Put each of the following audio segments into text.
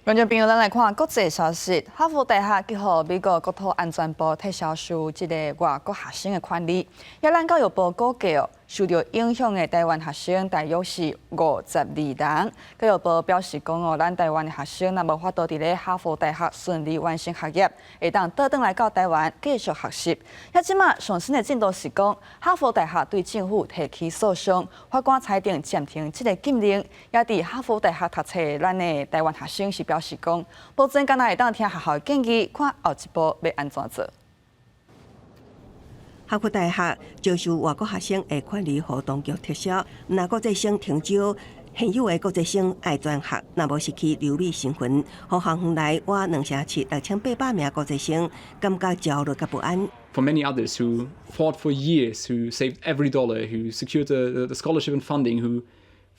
觀眾朋友，咱來看國際消息。哈佛大學去予美國國土安全部撤銷收這個外國學生的權利。也咱教育部估計哦，受著影響的台灣學生大約是52人。教育部表示講哦，咱台灣的學生若無法度佇咧哈佛大學順利完成學業，會當倒轉來到台灣繼續學習。遐這馬上新的進度是講，哈佛大學對政府提起訴訟，法官裁定暫停這個禁令。也佇哈佛大學讀冊的咱的台灣學生是表示講，目前敢若會當聽學校的建議，看後一步欲按怎做。哈佛大學招收外國學生的權利予當局撤銷，毋但國際生停招，現有的國際生愛轉學，若無失去留美身份，予校園內倚兩成七6800名國際生感覺焦慮佮不安。 For many others who fought for years, who saved every dollar, who secured the scholarship and funding, who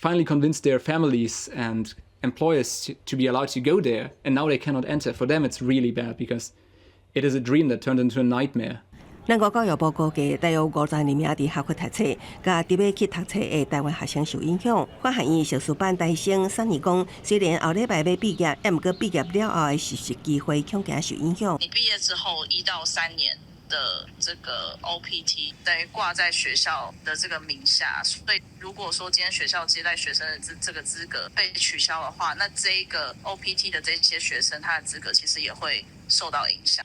finally convinced their families and employers to be allowed to go there, and now they cannot enter. For them, it's really bad because it is a dream that turned into a nightmare. 咱國教育部估計，大約52名佇哈佛讀冊，佮佇欲去讀冊的台灣學生受影響。法學院碩士班大生三年講，雖然後禮拜欲畢業，猶毋過畢業了後的實習機會恐驚受影響。你畢業之後1到3年的這個 OPT 等於掛在學校的這個名下，所以如果說今天學校接待學生的這個資格被取消的話，那這個 OPT 的這些學生，他的資格其實也會受到影響。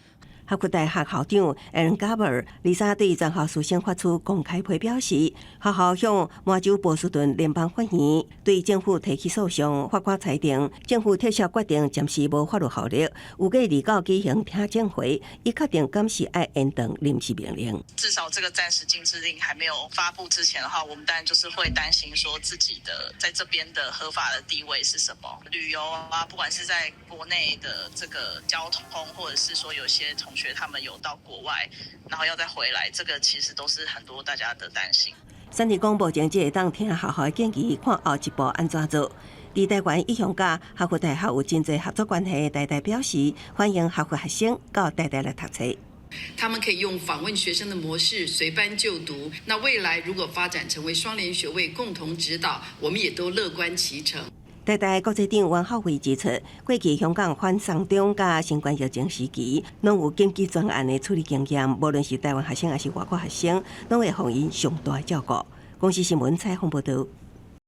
哈佛大學校長 Aaron Gabel 二三對全校師生發出公開批表示，學校向麻州波士頓聯邦法院對政府提起訴訟，法官裁定政府撤銷決定暫時無法律效力，預計29舉行聽證會，以確定敢是愛延長臨時命令。至少這個暫時禁制令還沒有發布之前的話，我們當然就是會擔心說自己的在這邊的合法的地位是什麼。旅遊啊，不管是在國內的這個交通，或者是說有些同學他們有到國外，然後要再回來，這個其實都是很多大家的擔心。三日講目前只會當聽學校的建議，看後一步按怎做。佇台灣一向佮哈佛大學有真濟合作關係，台大表示歡迎哈佛學生到台大來讀冊。他們可以用訪問學生的模式隨班就讀。那未來如果發展成為雙聯學位，共同指導，我們也都樂觀其成。台大國際長袁孝惠指出，過去香港反送中佮新冠疫情時期，攏有緊急專案的處理經驗，無論是台灣學生抑是外國學生，攏會予𪜶上大的照顧。公視新聞採訪報導。